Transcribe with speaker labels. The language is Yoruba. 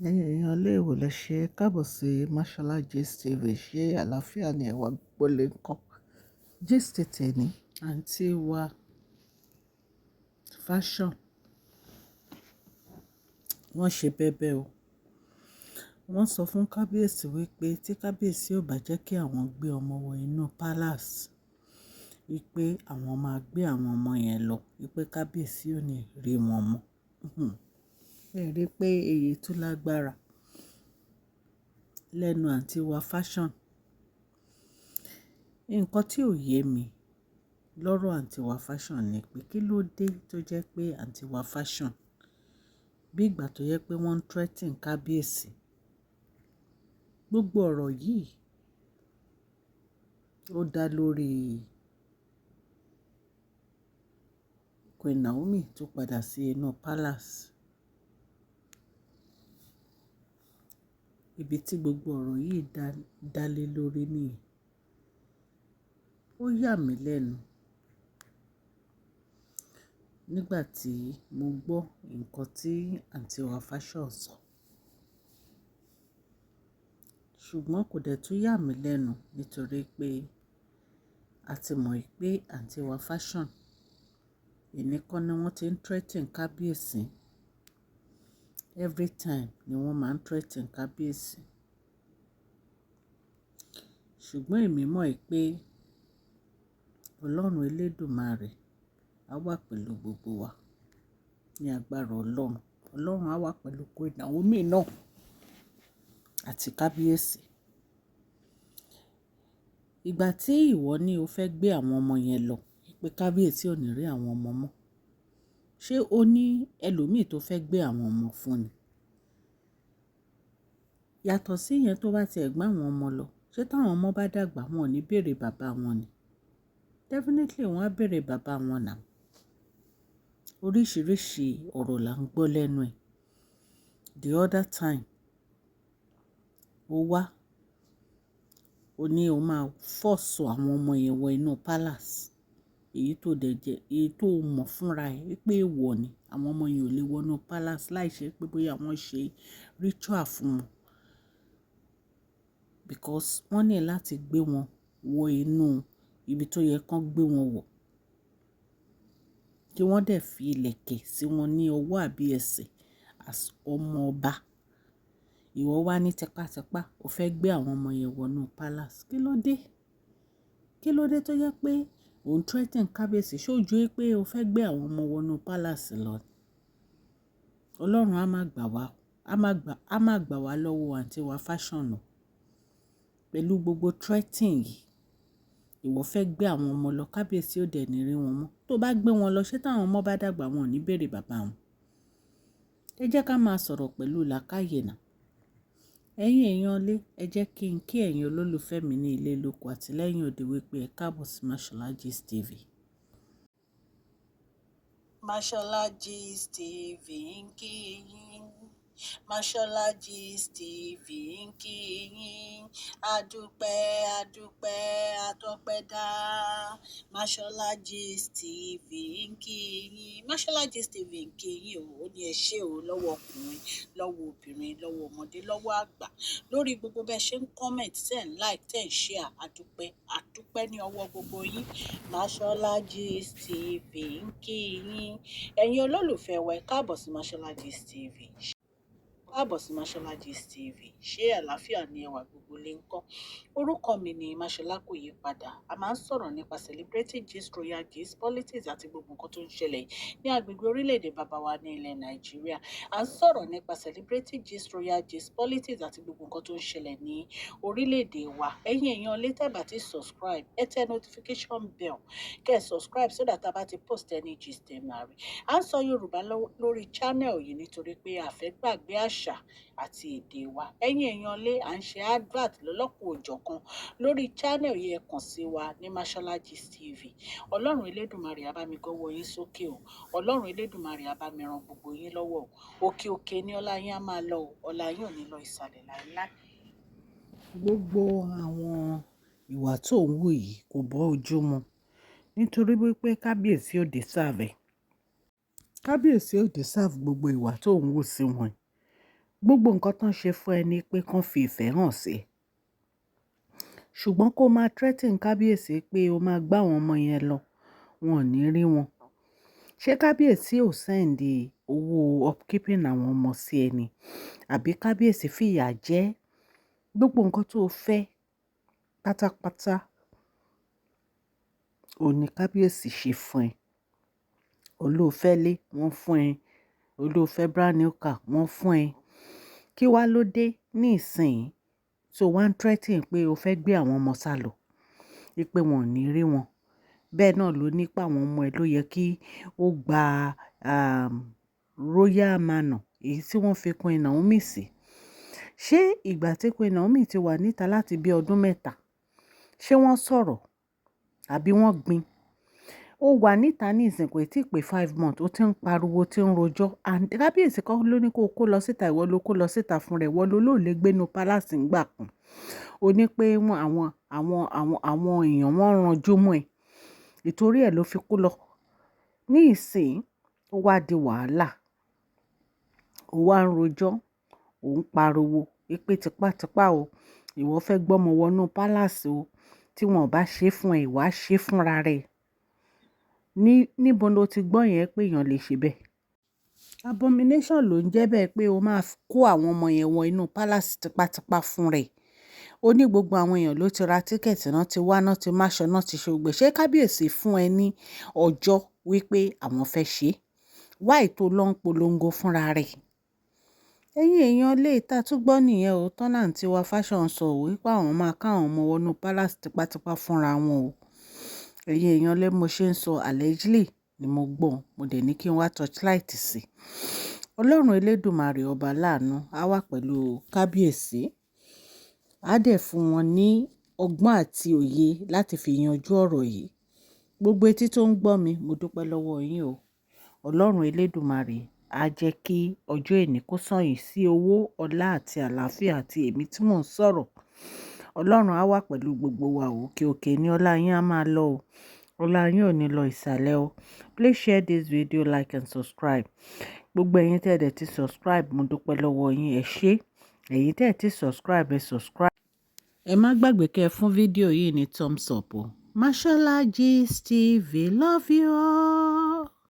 Speaker 1: Ẹ̀yin èèyàn ilé ìwò lẹ ṣe káàbọ̀ sí Mashola Gist TV. Ṣé àlàáfíà ni ẹwà gbọ́lé ńkọ́? Gist tèmi, àǹtí wa Fashion. Wọ́n ṣe bẹbẹ o. Wọ́n sọ fún kábíyèsí wípé tí kábíyèsí ò bá jẹ́ kí àwọn gbé ọmọ wọ inú palace, wípé àwọn máa gbé àwọn ọmọ yẹn lọ, wípé kábíyèsí ò ní rí wọn mọ́. Ẹ rí pé èyí tún lágbára lẹ́nu àǹtí wa Fashion. Nǹkan tí ò yé mi lọ́rọ̀ àǹtí wa Fashion ni pé kí ló dé tó jẹ́ pé àǹtí wa Fashion bí ìgbà tó yẹ pé wọ́n ń threaten kábíyèsí. Gbogbo ọ̀rọ̀ yìí ó dá lórí Queen Naomi tó padà sí inú palace. Ibi tí gbogbo ọ̀rọ̀ yìí dá lé lórí nìyẹn. Ó yà mí lẹ́nu nígbà tí mo gbọ́ nǹkan tí àǹtí wa Fashion sọ. Ṣùgbọ́n kò dẹ̀ tún yà mí lẹ́nu nítorí pé a ti mọ̀ pé àǹtí wa Fashion, ẹni kan ni wọ́n ti ń threaten kábíyèsí. Every time ni wọ́n máa ń threaten kábíyèsí. Ṣùgbọ́n èmi mọ̀ pé Ọlọ́run elédùmarè á wà pẹ̀lú gbogbo wa ní agbára Ọlọ́run. Ọlọ́run á wà pẹ̀lú Queen Naomi náà àti kábíyèsí. Ìgbà tí ìwọ ní o fẹ́ gbé àwọn ọmọ yẹn lọ, pé kábíyèsí ò ní rí àwọn ọmọ mọ́. Ṣé o ní ẹlòmíì tó fẹ́ gbé àwọn ọmọ fún ni? Yàtọ̀ sí ìyẹn, tó bá ti ẹ̀ gbé àwọn ọmọ lọ, ṣé táwọn ọmọ bá dàgbà wọn ò ní bèèrè bàbá wọn ni? Definitely wọ́n á bèèrè bàbá wọn náà. Oríṣìíríṣìí ọ̀rọ̀ là ń gbọ́ lẹ́nu ẹ̀. The other time, ó wá, ó ní o máa force àwọn ọmọ yẹn wọ inú palace. Èyí tó dẹ̀ jẹ́, èyí tó mọ̀ fúnra ẹ wípé èèwọ̀ ni. Àwọn ọmọ yẹn ò lè wọ inú palace láìṣẹ́ pé bóyá wọ́n ṣe ritual fún wọn. Because wọ́n ní láti gbé wọn wọ inú ibi tó yẹ kó gbé wọn wọ̀. Kí wọ́n dẹ̀ fi ìlẹ̀kẹ̀ sí wọn ní ọwọ́ àbí ẹsẹ̀ as ọmọ ọba. Ìwọ wá ní tẹpátẹpá, o fẹ́ gbé àwọn ọmọ yẹn wọ inú palace. Kí ló dé? Kí ló dé tó jẹ́ pé ò ń threaten kábíyèsí? Ṣé ó ju pé o fẹ́ gbé àwọn ọmọ wọ inú palace lọ? Ọlọ́run á máa gbà wá, á máa gbà wá lọ́wọ́ àǹtí wa Fashion o. Pẹ̀lú gbogbo threatening yìí, ìwọ fẹ́ gbé àwọn ọmọ lọ, kábíyèsí ò dẹ̀ ní rí wọn mọ́. Tó bá gbé wọn lọ, ṣé táwọn ọmọ bá dàgbà wọn ò ní bèèrè bàbá wọn? Ẹ jẹ́ ká máa sọ̀rọ̀ pẹ̀lú làákàyè náà. Ẹ̀yin èèyàn ilé, ẹ jẹ́ kí n kí ẹ̀yin olólùfẹ́ mi ní ilé lóko àti lẹ́yìn odi wípé ẹ káàbọ̀ sí Mashola Gist TV. Mashola Gist TV ń kí yín. Mashola Gist TV ń kí yín. Adúpẹ́, adúpẹ́, atọ́pẹ́dá. Mashola Gist TV ń kí yín. Mashola Gist TV ń kí yín o. Ó ní ẹ ṣé o lọ́wọ́ ọkùnrin, lọ́wọ́ obìnrin, lọ́wọ́ ọmọdé, lọ́wọ́ àgbà. Lórí gbogbo bẹ́ẹ̀ ṣe ń comment, tẹ́ ń like, tẹ́ ń share. Adúpẹ́, adúpẹ́ ní ọwọ́ gbogbo yín. Mashola Gist TV ń kí yín. Ẹ̀yin olólùfẹ́ wa, ẹ káàbọ̀ sí Mashola Gist TV. Káàbọ̀ sí Mashola Gist TV. Ṣé àlàáfíà ni ẹwà gbogbo lè ń kọ́? Orúkọ mi ni Mashola, kò yí padà. A máa ń sọ̀rọ̀ nípa celebrity gist, royal gist, politics àti gbogbo nǹkan tó ń ṣẹlẹ̀ ní agbègbè orílẹ̀-èdè bàbá wa ní ilẹ̀ Nàìjíríà. A ń sọ̀rọ̀ nípa celebrity gist, royal gist, politics àti gbogbo nǹkan tó ń ṣẹlẹ̀ ní orílẹ̀-èdè wa. Ẹ̀yin èèyàn lè tẹ́ bá ti subscribe, ẹ tẹ notification bell, kẹ́ ẹ subscribe so that a bá ti post any gist, ẹ máa rí. À ń sọ Yorùbá lórí channel yìí nítorí pé a fẹ́ gbàgbé àṣà àti èdè wa. Ẹ̀yin èèyàn lé, à ń ṣe advert lọ́lọ́kan òjọ̀kan lórí channel yìí. Ẹ kàn sí wa ní Mashola Gist TV. Ọlọ́run Elédùmarè á bá mi gọ́wọ́ yín sókè o. Ọlọ́run Elédùmarè á bá mi ran gbogbo yín lọ́wọ́ o. Òkè òkè ní ọlá yín á máa lọ o. Ọlá yín ò ní lọ ìsàlẹ̀ láéláé. Gbogbo àwọn ìwà tó ń wù yìí kò bọ́ ojú mu nítorí wípé kábíyèsí ò deserve ẹ̀. Kábíyèsí ò deserve gbogbo ìwà tó ń wù sí wọn. Gbogbo nǹkan tó ń ṣe fún ẹ ní pé kán fi ìfẹ́ hàn sí ẹ. Ṣùgbọ́n kó máa threaten kábíyèsí pé o máa gbá àwọn ọmọ yẹn lọ, wọn ò ní rí wọn. Ṣé kábíyèsí ò send owó upkeeping àwọn ọmọ sí ẹ ni? Àbí kábíyèsí fìyà jẹ ẹ́? Gbogbo nǹkan tó fẹ́ pátápátá òun ní kábíyèsí ṣe fún ẹ. O ló fẹ́ lé, wọ́n fún ẹ. O ló fẹ́ brand new car, wọ́n fún ẹ. Kí wá ló dé ní ìsìn tó wá ń threaten pé o fẹ́ gbé àwọn ọmọ sálọ, wípé wọn ò ní rí wọn? Bẹ́ẹ̀ náà ló ní pé àwọn ọmọ ẹ ló yẹ kí ó gba royal manor èyí tí wọ́n fi Queen Naomi sí. Ṣé ìgbà tí Queen Naomi ti wà níta láti bí ọdún 3, ṣé wọ́n sọ̀rọ̀ àbí wọ́n gbin? Ó wà níta ní ìsìn, kò tí ì pé 5 months, ó ti ń pariwo, tí ń rojọ́. And kábíyèsí kọ́ ló ní kó kó lọ síta, ìwọ ló kó lọ síta fún rẹ̀, ìwọ ló lò lè gbénu palace ńgbà kan. Ó ní pé wọ́n àwọn èèyàn wọ́n ranjú mọ́ ẹ. Ìtorí ẹ ló fi kó lọ. Ní ìsìn, ó wá di wàhálà. Ó wá ń rojọ́, ò ń pariwo wípé tipátipá o, ìwọ fẹ́ gbọ́mọ wọnú palace o. Tí wọ́n ò bá ṣe fún ẹ, ìwọ á ṣe fúnra rẹ. Ní, níbo lo ti gbọ́ yẹn pé èèyàn lè ṣe bẹ́ẹ̀? Abomination ló ń jẹ́ bẹ́ẹ̀ pé o máa kó àwọn ọmọ yẹn wọ inú palace tipátipá fún rẹ̀. Ó ní gbogbo àwọn èèyàn ló ti ra ticket náà, ti wá náà, ti máṣọ náà, ti ṣe gbogbo. Ṣé kábíyèsí fún ẹ ní ọjọ́ wípé àwọn fẹ́ ṣe? Why tó lọ ń polongo fúnra rẹ̀? Ẹ̀yin èèyàn lè ta tún gbọ́ nìyẹn o. Tọ́nà àǹtí wa Fashion sọ wípé àwọn máa ká àwọn ọmọ wọnú palace tipátipá fúnra wọn o. Ẹ̀yin èèyàn lé, mo ṣe ń sọ, allegedly ni mo gbọ́. Mo dẹ̀ ní kí n wá torchlight sí. Ọlọ́run Elédùmarè, ọba láàánú, á wà pẹ̀lú kábíyèsí. Á dẹ̀ fún wọn ní ọgbọ́n àti òye láti fi yanjú ọ̀rọ̀ yìí. Gbogbo etí tó ń gbọ́ mi, mo dúpẹ́ lọ́wọ́ yín o. Ọlọ́run Elédùmarè á jẹ́ kí ọjọ́ èní kó sàn yín sí owó, ọlá àti àlàáfíà àti èmi tí mò ń sọ̀rọ̀. Ọlọ́run á wà pẹ̀lú gbogbo wa o. Òkè òkè ní ọlá yín á máa lọ o. Ọlá yín ò ní lọ ìsàlẹ̀ o. Please share this video, like and subscribe. Gbogbo ẹ̀yin tí ẹ dẹ̀ ti subscribe, mo dúpẹ́ lọ́wọ́ yín, ẹ ṣé. Ẹ̀yin tí ẹ ti subscribe, ẹ subscribe. Ẹ má gbàgbé kẹ́ ẹ fún fídíò yìí ní thumbs up o. Mashola Gist TV love you all.